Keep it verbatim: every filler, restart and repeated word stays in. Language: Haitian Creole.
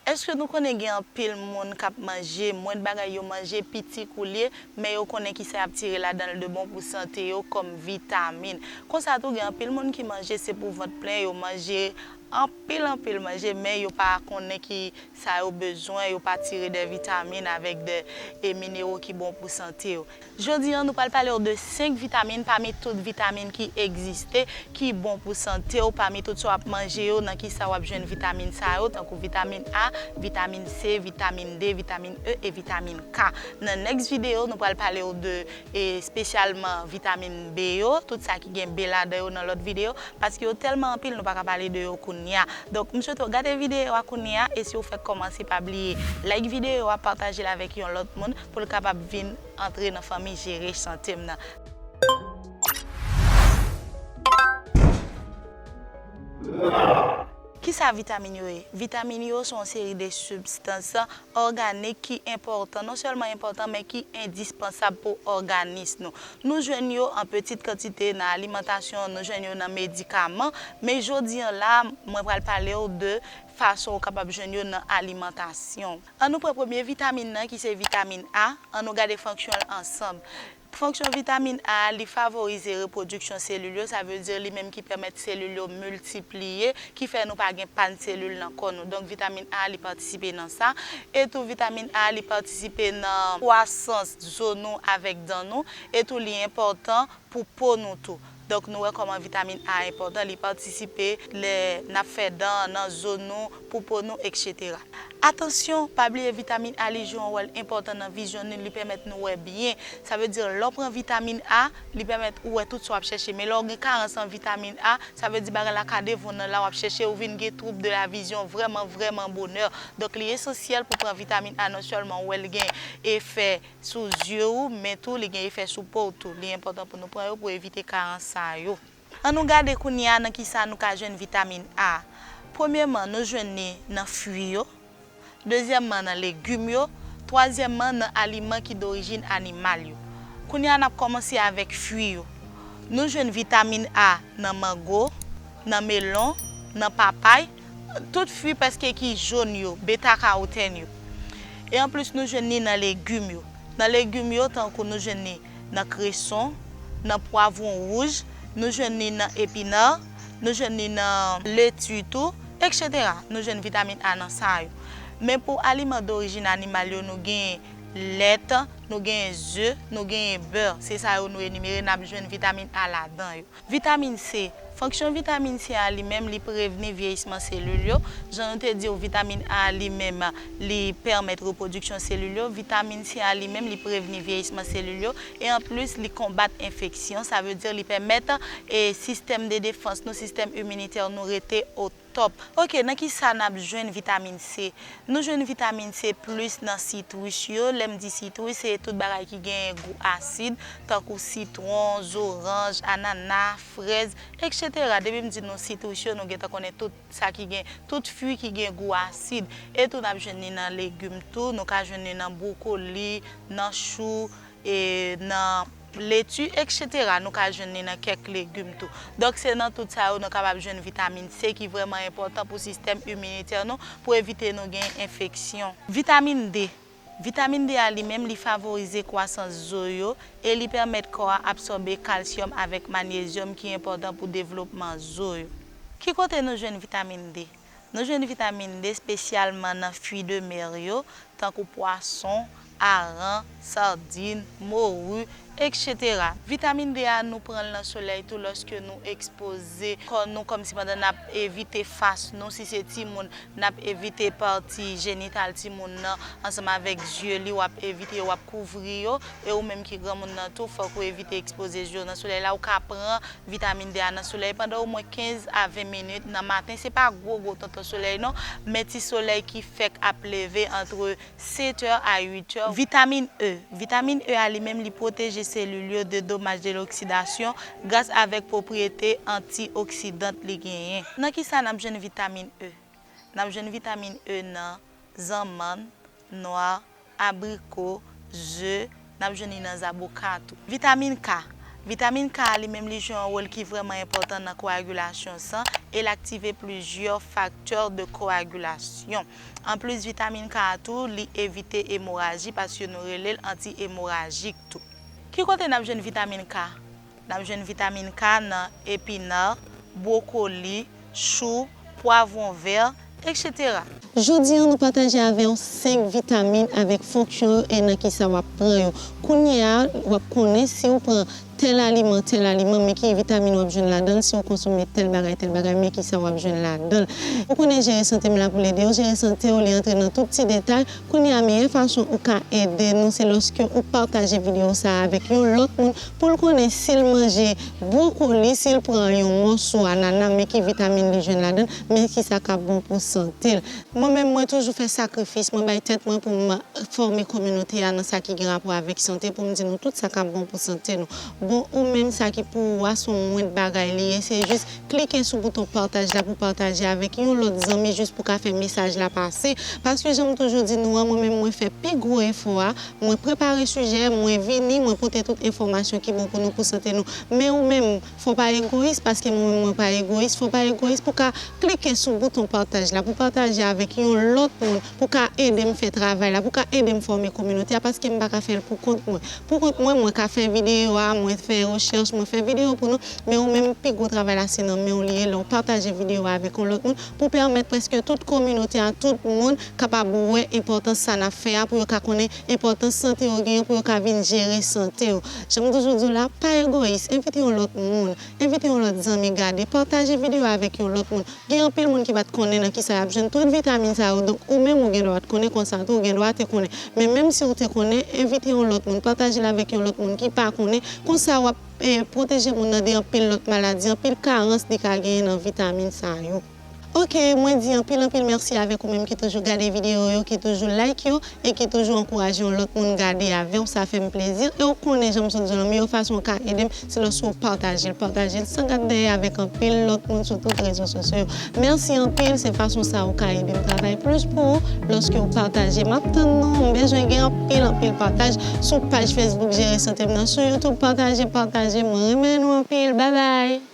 Èske nou konnen gen anpil moun k ap manje, mwen bagay yo manje piti kou l ye, men yo konnen kisa y ap tire ladan l de bon pou sante yo kòm vitamin? Konsa tou, gen anpil moun ki manje se pou vant plen, yo manje anpil, anpil manje, men yo pa konnen ki sa yo bezwen, yo pa tire de vitamin avèk de, e, minero ki bon pou sante yo. Jodi a, nou pral pale w de senk vitamin pami tout vitamin ki egziste, ki bon pou sante w. Pami tout sa w ap manje yo, nan kisa w ap jwenn vitamin sa yo, tankou vitamin A, vitamin C, vitamin D, vitamin E e vitamin K. Nan next video, nou pral pale w de, e, espesyalman vitamin B yo, tout sa ki gen B ladan yo nan lòt videyo, paske yo tèlman anpil, nou pa ka pale de yo kounye a. Donk, m swete w gade videyo a kounye a, e si w fèk kòmanse, pa bliye like videyo a, pataje l avèk yon lòt moun pou l kapab vin antre nan fanmi Jere Sante m nan. Kisa vitamin yo ye? Vitamin yo se yon seri de sibstans òganik ki enpòtan, non sèlman enpòtan, men ki endispansab pou òganis nou. Nou jwenn yo an peti kantite nan alimantasyon, nou jwenn yo nan medikaman, men jodi a la, mwen pral pale w de fason ou kapab jwenn yo nan alimantasyon. An nou pran premye vitamin nan ki se vitamin A, an nou gade fonksyon l ansanm. Fonksyon vitamin A, li favorize repwodiksyon selil yo, sa vle di li menm ki pèmèt selil yo miltipliye, ki fè nou pa gen pàn selil nan kò nou. Donk, vitamin A, li patisipe nan sa. E tou, vitamin A, li patisipe nan kwasans zo nou avèk dan nou. E tou, li enpòtan pou po nou tou. Donk, nou wè kòman vitamin A enpòtan, li patisipe lè n ap fè dan nan zo nou, pou po nou, etsetera. Atansyon, pa bliye vitamin A, li jwe yon wòl enpòtan nan vizyon nou, li pèmèt nou wè byen. Sa vle di, lè w pran vitamin A, li pèmèt ou wè tout sa w ap chèche. Men lè w gen karans an vitamin A, sa vle di bagay la ka devounen la w ap chèche, ou vin gen twoub de la vizyon vrèman, vrèman bonè. Donk, li esansyèl pou pran vitamin A, non sèlman ou wè l gen efè sou zye w, men tou li gen efè sou po w tou. Li enpòtan pou nou pran yo pou evite karans sa yo. An nou gade kounye a nan kisa nou ka jwenn vitamin A. Premyèman, nou jwenn li nan fwi yo. Dezyèmman, nan legim yo. Twazyèmman, nan aliman ki dorijin animal yo. Kounye a, n ap kòmanse avèk fwi yo. Nou jwenn vitamin A nan mango, nan melon, nan papay, tout fwi prèske ki jòn yo, beta karotèn yo. E anplis, nou jwenn li nan legim yo. Nan legim yo, tankou nou jwenn li nan kreson, nan pwavwon wouj, nou jwenn li nan epina, nou jwenn li nan leti tou, etsetera. Nou jwenn vitamin A nan sa yo. Men pou aliman dorijin animal yo, nou gen lèt, nou gen ze, nou gen bè. Se sa yo nou enimere, n ap jwenn vitamin A ladan yo. Vitamin C. Fonksyon vitamin C a li menm, li prevni vyeyisman selil yo. Jan nou te di w, vitamin A li menm, li pèmèt repwodiksyon selil yo. Vitamin C a li menm, li prevni vyeyisman selil yo. E anplis, li konbat enfeksyon. Sa vle di, li pèmèt, e, sistèm de defans nou, sistèm iminitè nou rete o top. Oke, nan kisa n ap jwenn vitamin C? Nou jwenn vitamin C plis nan sitris yo. Lè m di sitris, se tout bagay ki gen gou asid, tankou sitwon, zoranj, anana, frèz, etsetera. Depi m di nou sitris yo, nou gentan konnen tout sa ki gen, tout fwi ki gen gou asid. E tou, n ap jwenn li nan legim tou. Nou ka jwenn li nan bwokoli, nan chou, e nan leti, etsetera. Nou ka jwenn li nan kèk legim tou. Donk, se nan tout sa yo nou kapab jwenn vitamin C ki vrèman enpòtan pou sistèm iminitè nou, pou evite nou gen enfeksyon. Vitamin D. Vitamin D a li menm, li favorize kwasans zo yo e li pèmèt kò a absòbe kalsyòm avèk manyezyòm ki enpòtan pou devlopman zo yo. Ki kote nou jwenn vitamin D? Nou jwenn vitamin D espesyalman nan fwi de mè yo, tankou pwason, aran, sadin, mori, etsetera. Vitamin D a, nou pran l nan solèy tou lòske nou ekspoze kò nou, kòmsi pandan n ap evite fas nou, si se timoun, n ap evite pati jenital timoun nan, ansanm avèk zye li, w ap evite, w ap kouvri yo, e ou menm ki granmoun nan tou, fòk ou evite ekspoze zye w nan solèy la, ou ka pran vitamin D a nan solèy pandan omwen kenz a ven minit nan maten. Se pa gwo, gwo tonton solèy non, men ti solèy ki fèk ap leve antre sèt è a uit è. Vitamin E. Vitamin E a li menm, li pwoteje selil yo de domaj de loksidasyon gras avèk pwopriyete antioksidan li genyen. Nan kisa n ap jwenn vitamin E? N ap jwenn vitamin E nan zanmann, nwa, abriko, ze, n ap jwenn li nan zaboka tou. Vitamin K. Vitamin K a li menm li jwe yon wòl ki vrèman enpòtan nan koagilasyon san e l aktive plizyè faktè de koagilasyon. Anplis vitamin K a tou, li evite emoraji paske nou rele l anti-emorajik tou. Ki kote n ap jwenn vitamin K? N ap jwenn vitamin K nan epinè, bwokoli, chou, pwavwon vè, etsetera. Jodi a, nou pataje avè w senk vitamin avèk fonksyon yo e nan kisa w ap pran yo. Kounye a, w ap konnen si w pran tèl aliman, tèl aliman, men ki vitamin w ap jwenn ladan l, si w konsome tèl bagay, tèl bagay, men kisa w ap jwenn ladan l. Ou konnen Jere Sante m la pou l ede w jere sante w, li antre nan tout ti detay. Kounye a, meyè fason ou ka ede nou, se lòske ou pataje videyo sa a avèk yon lòt moun pou l konnen si l manje bwokoli, si l pran yon mòso anana, men ki vitamin li jwenn ladan l, men kisa k ap bon pou sante l. Mwen menm, mwen toujou fè sakrifis, mwen bay tèt mwen pou m fòme kominote a nan sa ki gen rapò avèk sante, pou m di nou tout sa k ap bon pou sante nou. Bon, ou menm, sa ki pou ou a, se yon mwen bagay li ye, se jis klike sou bouton pataj la pou pataje avèk yon lòt zanmi, jis pou ka fè mesaj la pase. Paske jan m toujou di nou an, mwen menm, mwen fè pi gwo efò a, mwen prepare sijè, mwen vini, mwen pote tout enfòmasyon ki bon pou nou, pou sante nou. Men ou menm, fò w pa egoyis, paske mwen menm mwen pa egoyis, fò w pa egoyis pou w ka klike sou bouton pataj la, pou w pataje avèk yon lòt moun, pou w ka ede m fè travay la, pou w ka ede m fòme kominote a, paske m pa ka fè l pou kont mwen. Pou kont mwen, mwen ka fè videyo a, mwen fè rechèch, mwen fè videyo pou nou, men ou menm, pi gwo travay la, se nan men w li ye, lè w pataje videyo a avèk yon lòt moun, pou pèmèt prèske tout kominote a, tout moun kapab wè enpòtans sa n ap fè a, pou yo ka konnen enpòtans sante yo genyen, pou yo ka vin jere sante yo. Jan m toujou di w la, pa egoyis, envite yon lòt moun, envite yon lòt zanmi gade, pataje videyo a avèk yon lòt moun. Gen anpil moun ki pa t konnen nan kisa y ap jwenn tout vitamin sa yo, donk ou menm ou gen dwa pa t konnen, konsa tou ou gen dwa te konnen. Men menm si w te konnen, envite yon lòt moun, pataje l avèk yon lòt moun ki pa konnen, konsa w ap, eh, pwoteje moun nan de anpil lòt maladi, anpil karans li ka genyen nan vitamin sa yo. Ok, mwen di anpil, anpil mèsi avèk ou menm ki toujou gade videyo yo, ki toujou like yo, e ki toujou ankouraje yon lòt moun gade avè w, sa fè m plezi. E w konnen jan m sot di w lan, meyè fason w ka ede m, se lòske w pataje l, pataje l san gad dèyè avèk anpil lòt moun sou tout rezo sosyo yo. Mèsi anpil, se fason sa w ka ede m travay plis pou ou, lòske w pataje. M ap tann nou, m bezwen gen anpil, anpil pataj sou paj Facebook Jere Sante m nan, sou YouTube, pataje, pataje, mwen renmen nou anpil, babay!